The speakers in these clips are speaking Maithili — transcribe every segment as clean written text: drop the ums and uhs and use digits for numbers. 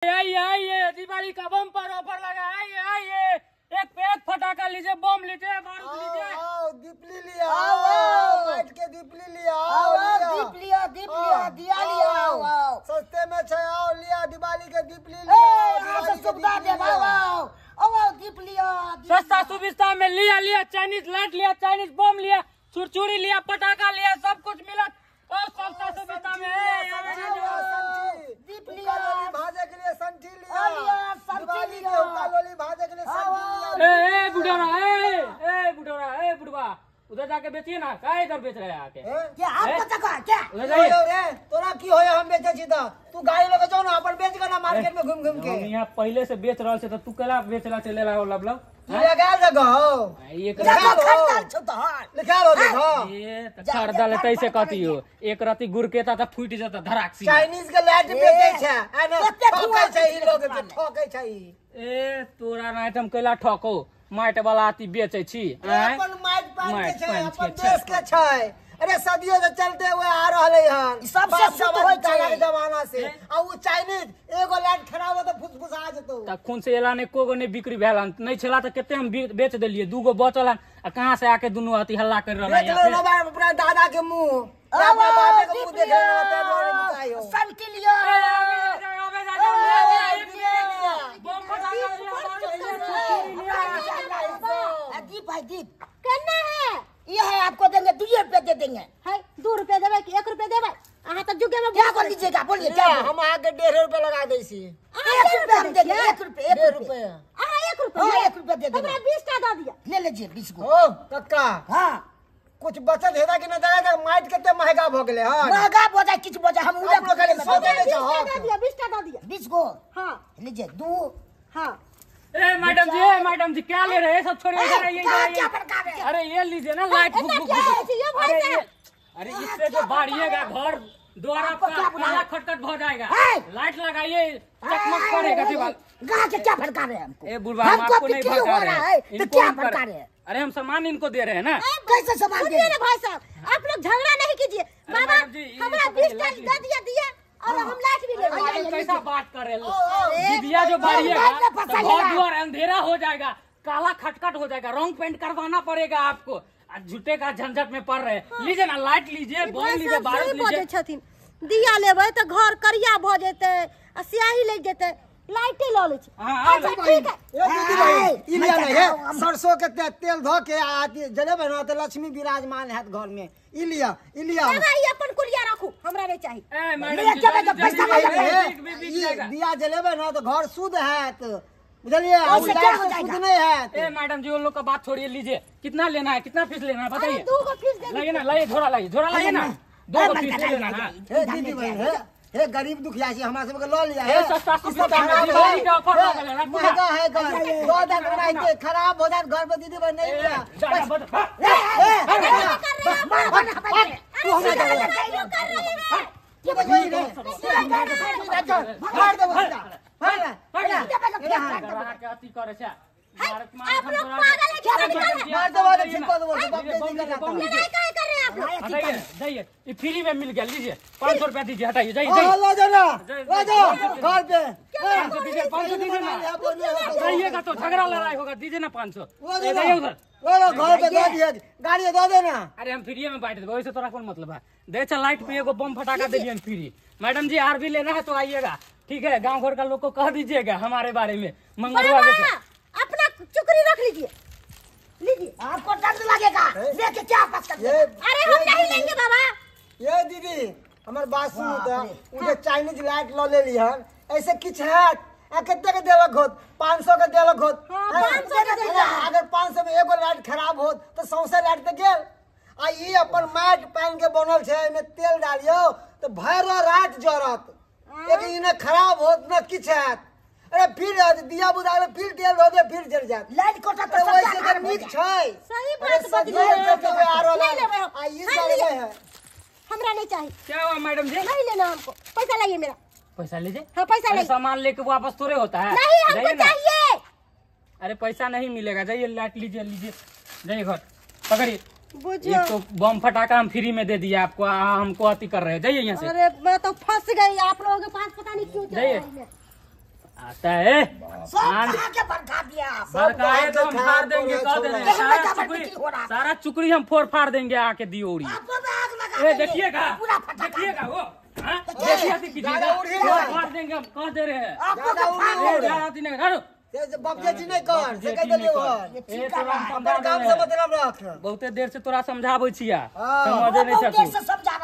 आइए आइए, दिवाली का बम पर ऑफर लगा। आइए आइए, एक पे एक फटाका लीजिए, बम लीजिए, बारूद लीजिए। आओ दीपली लिया, आओ बैठ के दीपली लिया, आओ दीप लिया, दीप लिया, दिया लिया, आओ आओ सस्ते में छै, आओ लिया दिवाली के दीपली लिया, सुविधा दे, आओ आओ दीप लिया, सस्ता सुविस्ता में लिया लिया, चाइनीज लाइट लिया, चाइनीज बम लिया, चुरचुरी लिया, पटाखा लिया, सब कुछ मिला और सस्ता सुविस्ता में। दीप लिया, भाजे के लिए संठी लिया, दिवाली के हुक्का लोली भाजे के लिए संठी लिया। ए ए बुढ़वा, ए ए बुढ़वा, ए बुढ़वा, उधर जाके बेचिए ना, का इधर बेच रहे हैं आके? क्या आपको तक क्या उधर जाइए रे, तोरा की होय हम बेचे छी त तू गाड़ी लगे जाओ ना, अपन बेच के ना मार्केट में घूम घूम के। हम यहां पहले से बेच रहल छे त तू केला बेचला चले ला लब लब लगा जगह हो ये खरीदार छौ तोहर लिखाल हो देखो ये त खरीदार त ऐसे कहती हो, एक राती गुड़ के त फूट जाता धराक सी। चाइनीज के लाइट बेचे छै आ ना ठकै छै ई लोग के, ठकै छै ई। ए तोरा ना हम केला ठको, माइट वाला अथी बेचे छी, अपन माइट पान के छै, अपन देश के छै। अरे सदियों से चलते हुए आ रहले हन, सबसे शुद्ध होय छै जमाना से। आ उ चाइनीज एगो लाइट खराब हो त फुसफुसा जेतौ। त खून से एला ने कोगो ने बिक्री भेल हन नै छला त कते हम बेच देलिए, दूगो बचल हन आ कहां से आके दुनू अथी हल्ला कर रहल है। बेच अपना दादा के मुंह, अपना बाप के मुंह देख रहल त बोले बताइयो। संटी लियो, आवे जा बम फटा लिया। दीप भाई दीप करना है, ये है आपको देंगे 2 रुपए दे देंगे। है 2 रुपए देबे कि 1 रुपए देबे? अहाँ त जुगे में क्या कर लीजिएगा बोलिए? क्या हम आके 1.5 रुपए लगा दै छी। 1 रुपए हम देंगे, 1 रुपए, 1 रुपए, अहाँ 1 रुपए, हां 1 रुपए दे देंगे। हमरा 20 टा दऽ दिया। ले लीजिए 20 गो। ओ कक्का, हां कुछ बचत हेता कि न दादा? माइट कते महंगा भ गेलै हन, महंगा भ जाय किछ भ जाय, हम उजा खाली सोचे नै छौ। दऽ दिया, 20 टा दऽ दिया, 20 गो। हां लीजिए 2। हां ए मैडम जी, ए मैडम जी क्या ले रहे हैं? सब छोड़िए इधर आइए, क्या भड़का रहे हैं? अरे ये लीजिए ना लाइट बुक बुक। अरे इससे जो बाढ़िएगा घर द्वारा आपका काला खटखट हो जाएगा। लाइट लगाइए, चकमक करेगा दीवार। गाह के क्या भड़का रहे हैं हमको? ए बुढ़वा, हम आपको नहीं भड़का रहे हैं, तो क्या भड़का रहे हैं? अरे हम सामान इनको दे रहे हैं ना। कैसे सामान दे रहे हैं भाई साहब? आप लोग झगड़ा नहीं कीजिए बाबा, हमरा 20 टा दे दिया दिया और हम लाइट भी ले लेंगे। कैसा बात कर रहे हो? दिया जो बारिएगा तो घर द्वार अंधेरा हो जाएगा, काला खटखट हो जाएगा, रंग पेंट करवाना पड़ेगा आपको। झूठे का झंझट में पड़ रहे हैं। लीजिए ना लाइट लीजिए, बम लीजिए, बारूद लीजिए। दिया लेबै त घर करिया भ जेतै आ स्याही लग जेतै, लाइटे ल लै छी। अच्छा ठीक है ए दीदी भाई, ई लिया नहीं है सरसों के तेल ध के आ जलेबै ना त लक्ष्मी विराजमान हैत घर में। ई लिया, ई लिया बाबा, ई अपन कुलिया राखू, हमरा नहीं चाहिए। ए मैडम जी, पैसा दिया जलेबै ना त घर शुद्ध हैत, बुझलिए? शुद्ध नहीं हैत। ए मैडम जी, उन लोग का बात छोड़िए, लीजिए कितना लेना है, कितना फीस लेना है बताइए। 2 गो फीस दे लाइए ना, लाइए झोरा लाइए, झोरा लाइए ना, 2 गो फीस लेना है। हे दीदी भाई, हे हे गरीब दुखिया छी, हमरा सब के ल लिया है। सस्ता सुविधा में दिवाली के ऑफर लागल है, महंगा है घर, 2 दिन बनाइते खराब हो जात घर पे। दीदी भाई नहीं लिया। तू हमरा कर रही है, तू बजई रे, मार देबो सीधा। के अथी करे छै आप लोग पागल है क्या? मार देबो त ठीक कर देबो, बाप दे दी का लड़ाई काहे कर रहे हैं आप लोग? हटाइए जाइए, ये फ्री में मिल गया, लीजिए 500 रुपया दीजिए, हटाइए जाइए जाइए। लो जाओ ना, लो जाओ घर पे। 500 दीजिए, 500 दीजिए ना, जाइएगा तो झगड़ा लड़ाई होगा, दीजिए ना 500। जाइए उधर, लो घर पे दे दिए, गाड़ी दे देना। अरे हम फ्री में बांट देबो, वैसे तोरा कौन मतलब है? दे चल लाइट पे एगो बम फटाका दे दिए फ्री। मैडम जी are भी लेना है तो आइएगा, ठीक है? गांव घर का लोग को कह दीजिएगा हमारे बारे में। मंगलवा के अपना चुकरी रख लीजिए, लीजिए आपको दर्द लगेगा लेके क्या बस कर। अरे हम नहीं लेंगे बाबा। ये दीदी हमर बात सुनू त, उ जे चाइनीज लाइट ल लेली हन, ऐसे किछ हैत आ कते के देलक होत? 500 के देलक होत। 500 के देलक। अगर 500 में एगो लाइट खराब होत त सौंसे लाइट त गेल। आ ई अपन माटि पानि के बनल छै, एमे तेल डालियो त भरि रात जरत, एक ई न खराब होत न किछ हैत। अरे फिर दिया बुझा गेल, फिर तेल दऽ दे, फिर जरि जायत। लाइट कटत त वैसे त नीक छै। सही बात बजलियै। नहीं लेबै हम, आ ई सब है हमरा नहीं चाहिए। क्या हुआ मैडम जी? नहीं लेना हमको, पैसा लाइए मेरा। पैसा लीजिए। हाँ पैसा लाइए। सामान लेके वापस थोड़े होता है। नहीं हमको चाहिए। अरे पैसा नहीं मिलेगा, जाइए लाइट लीजिए, लीजिए जाइए घर पकड़िए। एक तो बम फटाका हम फ्री में दे दिया आपको, हमको अति कर रहे हैं, जाइए यहाँ से। अरे मैं तो फंस गई आप लोगों के पास, पता नहीं क्यों। जाइए। आता है सब कहा के भड़का दिया आप। भड़काए तो हम फाड़ देंगे, कह दे रहे हैं। सारा चुकड़ी हम फोड़ फाड़ देंगे आके दियोरी। ए देखिएगा देखिएगा वो देखिए फाड़ देंगे हम, कह दे रहे हैं। बहुते देर से तोरा समझाबै छिया, समझे नहीं छथु।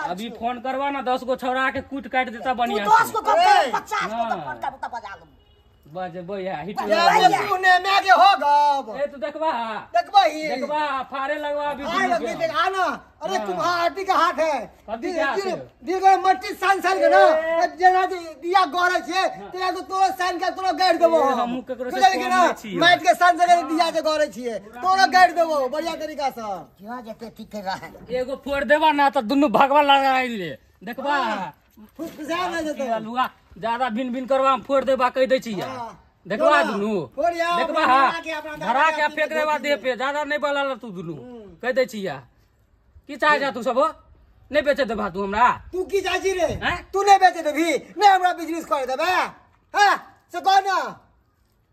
अभी फोन करवा ना 10 गो छौड़ा के कूट काट देता बढ़िया। 10 गो कम 50 गो तो फोन करबो त बजा लूं। बजबै है हिट सुने में के हो गब। ए तू देखबा देखबही देखबा फाड़े लगवा अभी। आ ना अरे तुम्हारा आरती का हाथ है दिल मट्टी सान सान के ना जेना दिया गरै छे तेरा तो तोरा सान के तोरा गाड़ देबो। हमहु केकरो से कम नै छी, माटि के सान से दिया जे गरै छिए तोरा गाड़ देबो बढ़िया तरीका से। क्यों जते ठीक रहे एगो फोड़ देबा ना त दुनु भगवा लगाइ ले देखबा फुसफुसा ना जेतै। लुआ ज्यादा भिन भिन करवा हम फोड़ देबा कह दै छिया। देखबा दुनु देखबा धरा के फेंक देबा देह पे, ज्यादा नहीं बोला तू दुनु कह दै छिया। की चाहे जा तू सब नहीं बेचे देबा तू हमरा? तू की चाहे छी रे? तू नहीं बेचे देबी नहीं हमरा बिजनेस करे देबे? हां से कह ना।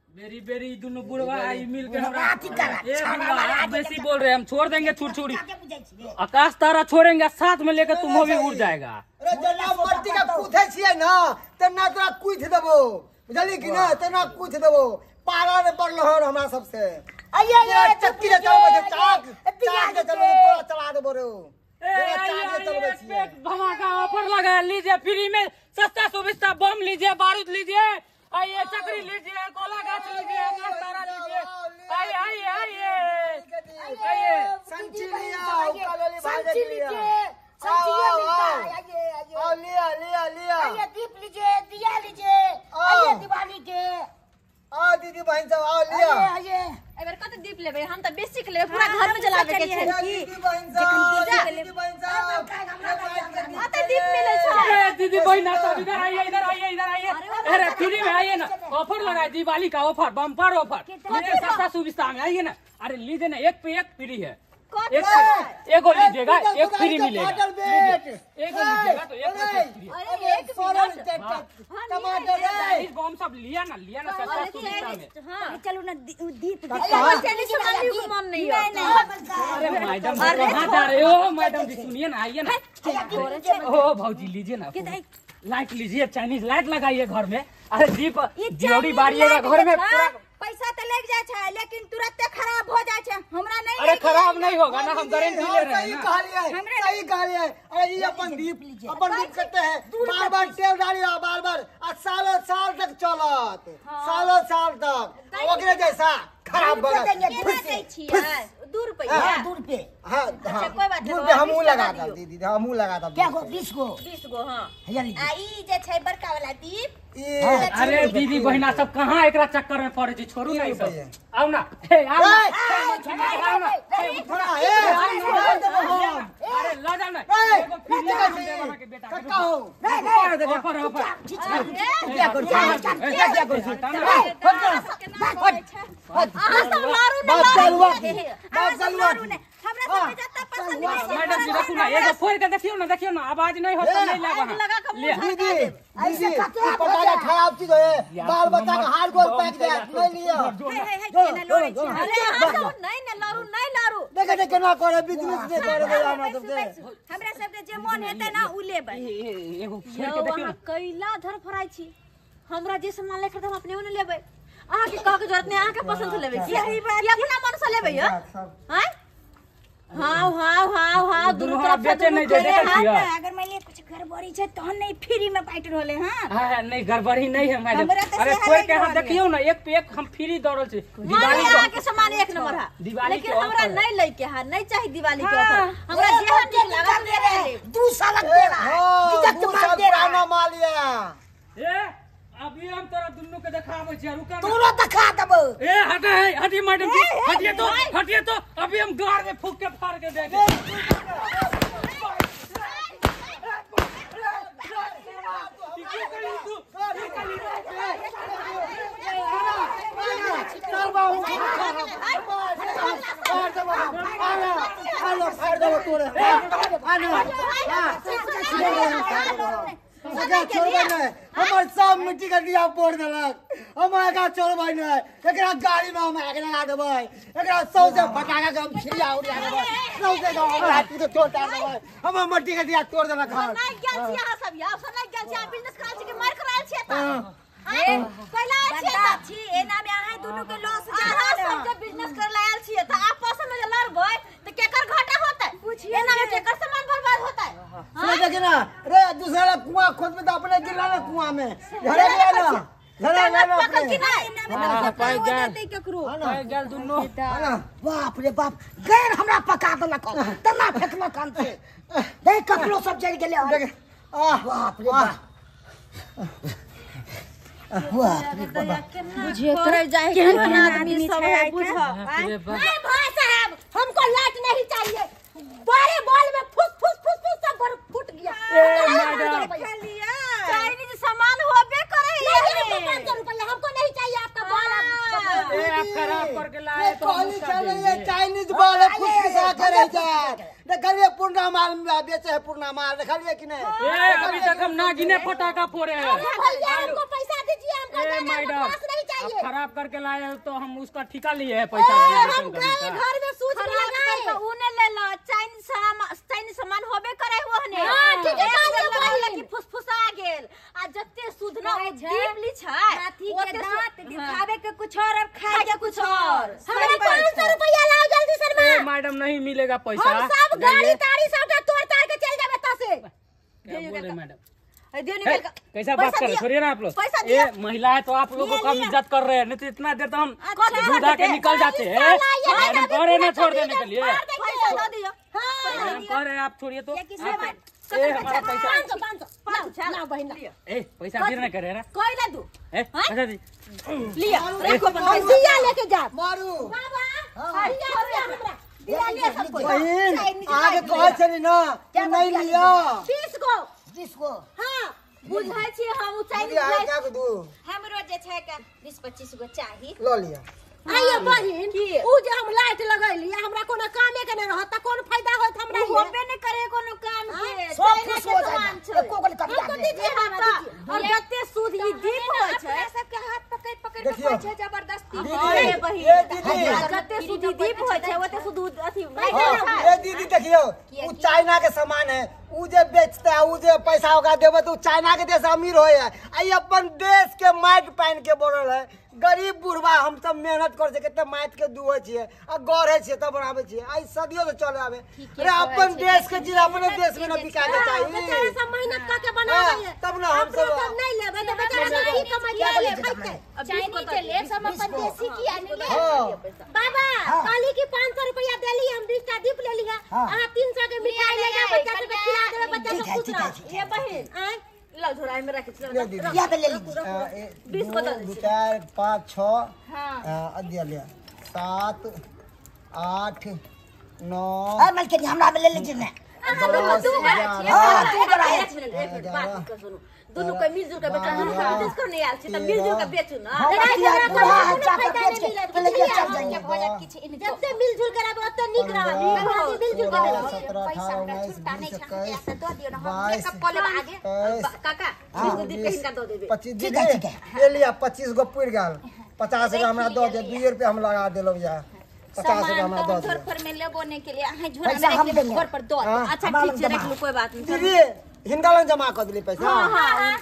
बेरी बेरी दुनु बुढ़वा आई मिल के हमरा बेसी बोल रहे, हम छोड़ देंगे छुरछुरी आकाश तारा छोड़ेंगे साथ में लेकर तुम भी उड़ जाएगा। अरे जना मट्टी का कूथे छिए ना तना तोरा कूथ देबो बुझली कि ना, तना कूथ देबो। पारा ने पड़लो हन हमरा सबसे। आइए आइए चक्की रे चलबै छै चाक चाक जे चलबै तोरा चला देबो रे। ए धमाका ऑफर लगा लीजिए फ्री में, सस्ता सुविस्ता बम लीजिए, बारूद लीजिए, आइए चक्री लीजिए, गोला गाछ लीजिए, आकाश तारा लीजिए, आइए आइए आइए आइए संची लिया उकालोली संची लीजिए, संची मिलता है। आइए आइए आओ लिया लिया लिया आइए दीप लीजिए, दिया लीजिए, आइए दिवाली के। आओ दीदी बहन सब आओ लिया। आइए आइए ए बेर कत दीप लेबे हम त बेसिक लेबे, पूरा घर में जलाबे के छै। दीदी बहन सब दीदी बहन सब हां त दीप मिलै छै। ए दीदी बहन सब इधर आइए इधर आइए इधर आइए। अरे फ्री में आइए ना, ऑफर लगाए दिवाली का ऑफर, बम्पर ऑफर, सस्ता सुविस्ता में आइए ना। अरे लीजिए ना, एक पे एक फ्री है। एगो लीजिएगा एक फ्री मिलेगा, एगो लीजिएगा तो एक फ्री। अरे एक टमाटर बम सब लिया ना, लिया ना सस्ता सुविस्ता में। हां चलो ना दीप मन नहीं है। अरे मैडम कहां जा रहे हो? मैडम जी सुनिए ना, आइए ना। ओ भौजी लीजिए ना, लाइट लीजिए, चाइनीज लाइट लगाइए घर में। अरे दीप दियोड़ी बारिएगा घर में पूरा। पैसा तो लग जाए छै लेकिन तुरंत खराब हो जाए छै। हमरा नहीं। अरे खराब नहीं होगा ना, हम गारंटी ले रहे हैं। सही कहलिए सही कहलिए। अरे ये अपन दीप करते हैं बार बार तेल डालिए बार बार, आ सालों साल तक चलत, सालों साल तक ओकरे जैसा खराब बना केना दै छियै? 2 रुपया। 2 रुपये। हां अच्छा कोई बात नहीं, 2 रुपये हमहू लगा देब दीदी, हमहू लगा देब। क्या गो 20 गो 20 गो। हां आ ई जे छै बड़का वाला दीप। अरे दीदी बहिना सब कहाँ एकरा चक्कर में पड़े छी, छोड़ू ना ई सब। आउ ना, हे आउ ना, आउ ना, थोड़ा ए अरे ल जाउ ना, एगो फ्री देबा के बेटा कक्का हो। नहीं नहीं ऑफर ऑफर क्या कर क्या कर अहाँ सब लड़ू ना, बाप चलुआ हमरा सब के जत्ता पसंद नहीं। मैडम जी रखू ना, एगो फोड़ के देखियो ना, देखियो ना आवाज नहीं होता नहीं लागा। दीदी दीदी पटाखा खराब चीज है, बाल बच्चा का हार गोल पैक जाए नहीं लियो। हे हे हे केना लड़ै छी? अरे अहाँ सब नहीं ना लड़ू, नहीं लड़ू। देखे देखे केना करे बिजनेस नहीं करे हमरा सब के, हमरा सब के जे मन हेतै ना उ लेबै। एगो फोड़ के देखियो ना। कैला धर फराइ छी, हमरा जे सामान ले खरीद हम अपने ने लेबै। अहाँ के कह के जरूरत नहीं, अहाँ के पसंद से लेबै की अपना मन से लेबै? हां हां हां हां हां दुनू तरफ से बेचे नहीं दे देखै छियै। अगर मान लिया कुछ गड़बड़ी छै तहन नहीं फ्री में बांट रहले। हां हां नहीं गड़बड़ी नहीं है मैडम। अरे फोड़ के अहाँ देखियो ना, एक पे एक हम फ्री दौड़ल छी। दिवाली के सामान एक नंबर है, लेकिन हमरा नहीं लै के है, नहीं चाहिए दिवाली के ऑफर। हमरा जे नीक लागत ले 2 साल दे रहा है, 2 साल पुराना माल ये। ए अभी हम तोरा दुन्नू के देखाबै छी, रुका ना। तोरा देखा देबो। ए हटे है, हटिए मैडम जी, हटिए तो, हटिए तो, अभी हम गाड़ में फूक के फाड़ के देंगे। चल बाबू फाड़ देबो, आलो फाड़ देबो तोरे। आना हमर सब मिट्टी के दिया फोड़ देलक। हम एकरा छोड़बै नै, एकरा गाड़ी में हम आग लगा देबै, एकरा सौंसे फटाका के हम छिड़िया उड़िया देबै, सौंसे गाँव हमरा के तोड़ देबै। हमर मिट्टी के दिया तोड़ देलक हन। नहीं गेल छी अहाँ सब, यहाँ सब नहीं गेल छी। अहाँ बिजनेस कराल छी कि मार कराल छी एतऽ? कैला आयल छी एतऽ? छी एना में अहाँ दुनू के लॉस जा। अहाँ सब जे बिजनेस करे ला आयल छी तऽ आपस में जे लड़बै तऽ केकर घाटा होतै? एना में केकर सामान बर्बाद होतै? सुन देखी ना रे, दूसरा ला कुआं खोदबे तो अपने गिरला ना कुआं में, झरे गया ना, झरे गया ना पकड़ अपने। कि नहीं? हाँ, पाइ गेल, केकरो पाइ गेल दुनू। है ना? बाप रे बाप, गैर हमरा पका देलक, तना फेकलक हन से। देख कपड़ो सब जल गेलै हन। देख, आह बाप रे बाप, बाप रे बाप। बुझिए करे जाए केहन केहन आदमी सब है, बुझ। बाप रे बाप। नहीं भाई साहब, हमको लाइट नहीं चाहिए। बड़े बॉल में फुस फुस फुस फुस सब बड़ फूट गया। ए मैडम, चाइनीज सामान होबे करे। नहीं हमको 500 रुपया, हमको नहीं चाहिए आपका बॉल। ए आप खराब करके लाए ये तो हम कहली उसका चल ये देंगे। चाइनीज बॉल है, फुसफुसा के रह जाए। देखलिए पूर्णा माल बेचे है, पूर्णा माल देखलिए कि नहीं? ए अभी तक हम ना गिने फटाका फोड़े हैं। भैया हमको पैसा दीजिए, हमको ए जाना, हमको मैडम, पास नहीं आप चाहिए। खराब करके लाए हो तो हम उसका ठिका लिए हैं पैसा हम रिटर्न गए करने का। घर में सूच भी लगाए, उने ले लो। चाइनीज सामान, चाइनीज सामान होबे करे ओहने। हां ठीक है, कहलिए कि फुसफुसा गेल। आ जते सुध ना कहै छै, दीप ली छै, हाथी के ओते दांत दिखावे के कुछ और और खाए के कुछ और। हमरा 500 रुपया लाओ जल्दी शर्मा। ए मैडम नहीं मिलेगा पैसा। हम सब गाड़ी ताड़ी सबटा तोड़ ताड़ के चल जाबे ता से। क्या बोल रहे मैडम? दियो ए, निकल के। कैसा बात पैसा कर रहे दियो। छोड़िए ना आप लोग। पैसा ये दियो। महिला है तो आप लोगों को कम इज्जत कर रहे हैं, नहीं तो इतना देर तो हम दूधा के कथी निकल जाते हैं। मैडम कह रहे ना छोड़ देने के लिए, पैसा दे दियो। हां मैडम कह रहे हैं आप छोड़िए तो किसी आप- बात- ए हमारा पैसा, 500 500 लाओ बहन लाओ। ए पैसा फिर ना करे ना, कोई ला दू ए पैसा दी। लिया रखो अपन दिया लेके जा मारू बाबा। दिया दिया हमरा, दिया लिया सबको। बहिन आगे कहै छली ना कि नहीं लिया। 20 गो 20 गो। हां बुझै छी हम उ चाइनीज दीदी, आगे लाइट। क्या दू हमरो जे छै के 20-25 गो चाही। ल लिया। आइए बहिन, उ जे हम लाइट लगैली हमरा कोनो कामे के नहीं रहत त कोन फायदा होत हमरा? उ होबे नहीं करे कोनो काम के, सब खुश हो जाएगा, एको गोली कटिया हमको नहीं। दीजिए हमरा दीजिए। और जते सुध ई दीप होय छै, अपना सबके हाथ पकड़ पकड़ के देखियो। कहै छै जबरदस्ती। दीदी, ए बहिन, ए दीदी, जते सुध ई दीप होय छै ओते सुध अथी लाइट हाँ, ए दीदी देखियो, उ चाइना के सामान है, उ जे बेचता है, उ जे पैसा ओकरा देबे तो उ चाइना के देश अमीर होय है, आ ई अपन देश के माटि पानि के बनल है। गरीब बुढ़वा हम सब मेहनत कर छै, कते माटि के दुहै छियै आ गढ़ै छियै तब बनाबै छियै, आ ई सदियों से चले आबे। अरे अपन देश के चीज अपने देश में न बिका के बेचारा चाही। सब मेहनत करके बनाबै है, हाँ, तब ना हम अपनो सब सब नहीं लेबै त बेचारा सब की कमाइया ले खैतै। चाइनीज जे लेब सब अपन देसी किया नहीं लेब? हाँ। बाबा कहली कि 500 रुपया देली, हम 20 टा दीप लेली है, अहाँ 300 के मिठाई ले जा, बच्चा सबके खिला देबै, बच्चा ठीक सब है, खुश ठीक है, रहत। ठीक है। ये बहिन आय लाओ झोरा में रख छी। ले दीदी। या तो ले लीजिए। 20 दो, बदल दू, चार 5 6 दिया लिया 7 8 9 अरे मालकिन हमरा में ले लीजिए ना। 10 11 हाँ, तू बड़ा है। एक मिनट, एक मिनट बात कर सुनू। दुनू के मिलजुल के बेटा, दुनू के बिजनेस करने आयल छी त मिलजुल के बेचू ना। हम अथिया बूढ़ा है, चाकर बेच के तो लेके चल जाएंगे। भऽ जायत किछु इनको। जब से मिलजुल के रहबै ओते नीक रहब। मिलजुल के सोलह, रहब। 17 पैसा 18 हमरा 19 छुट्टा नहीं 20 छै, हमरा 21 से दऽ दियौ ने, हम 22 चेकअप कऽ लेब आगे। 23 काका 20 गो दीप के हिनका दऽ देबै। 25 ठीक है, ठीक दीदी ले लिया, 25 गो पुरि गेल। 50 रुपया हमरा दऽ दिअ, 2 रुपया हम लगा देलहुँ यऽ। 50 रुपया सामान हमरा तऽ दऽ हम दिअ। झोर पर में लेबो नहीं के लिए, अहाँ झोरा पैसा में हम रख लेब, देंगे। घर पर दऽ देब। हाँ। अच्छा ठीक छै, रख लू, कोई बात नहीं। दीदी हिनका लग जमा कऽ देली पैसा।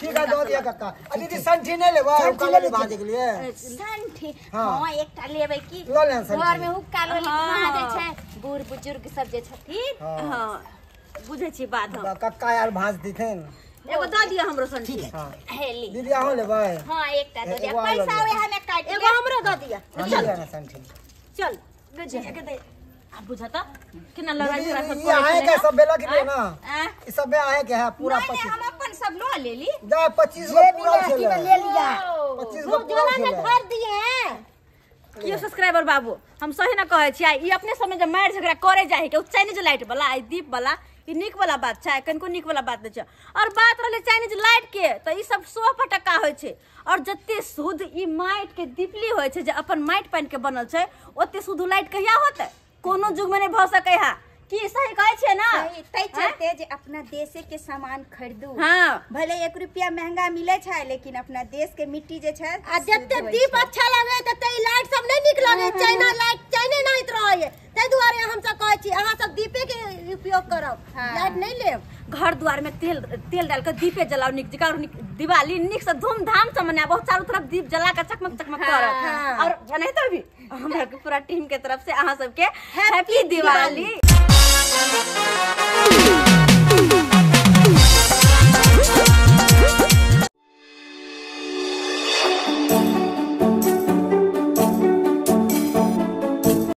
ठीक है, दऽ दिअ कक्का। आ दीदी संठी नहि लेबै? संठी हुक्का ले लेली लीजिए। भाजै के लिए। संठी हाँ। हाँ एकटा लेबै की लऽ लेब संठी। घर में हुक्का लोली भाजै छै, बूढ़ बुजुर्ग सब जे छथिन। हाँ। हां बुझै छी बात हम। कक्का यार भाज दिथिन। एगो दऽ दिअ हमरो संठी। ठीक है। हाँ हेली दीदी अहूँ लेबै? हाँ एकटा दऽ दिअ, एगो आर लऽ पैसा लिअ। वएह में काटि एगो लेब। हमरो दऽ दिअ। हाँ, लिअ ने संठी। चल के दे। आ बुझत केना लड़ाई दीदी झगड़ा सब ई करै अहें छलै के सब बेलक लिए ना, आँय? ई सब अहें के है पूरा नहीं नहीं 25 हम अपन सब लऽ लेली। जा 25 गो ये भी पूरा लड़की में छलै, ले लिया। 25 गो पूरा झोला में छलै। भर दिए हैं। कियो सब्सक्राइबर बाबू, हम सही ना कहै छियै, ई अपने समय जे मारि झगड़ा करे जाइ के उ चाइनीज लाइट वाला, ई दीप वाला, ई नीक वाला बात छै, कनिको नीक वाला बात नहि छै। और बात रहलै चाइनीज लाइट के, तऽ ई सब 100 फटक्का होइ छै। और जते शुद्ध ई माटि के दीपली होइ छै, जे अपन माटि पानि के बनल छै, ओते शुद्ध लाइट कहिया होतै? कोनो युग में नहीं भऽ सकै है। की सही कहै छियै ना? सही, तै चलते जे अपना देशे के सामान खरीदू। हाँ। भले 1 रुपया महंगा मिले छै, लेकिन अपना देश के मिट्टी जे छै। आ जते दीप अच्छा लगे तते ई लाइट सब नहीं निक लगे, चाइना लाइट चाइने नाहित रहे, ताहि दुआरे हम सब कहै छी अहाँ सब दीपे के उपयोग करब, लाइट नहीं लेब। घर द्वार में तेल तेल डाल के दीपे जलाओ निक जका, और दिवाली निक से धूमधाम से मनाबो, बहुत चारों तरफ दीप जला के चकमक चकमक करब। और नहीं तो अभी हमरा के पूरा टीम के तरफ से अहाँ सबके हैप्पी दिवाली।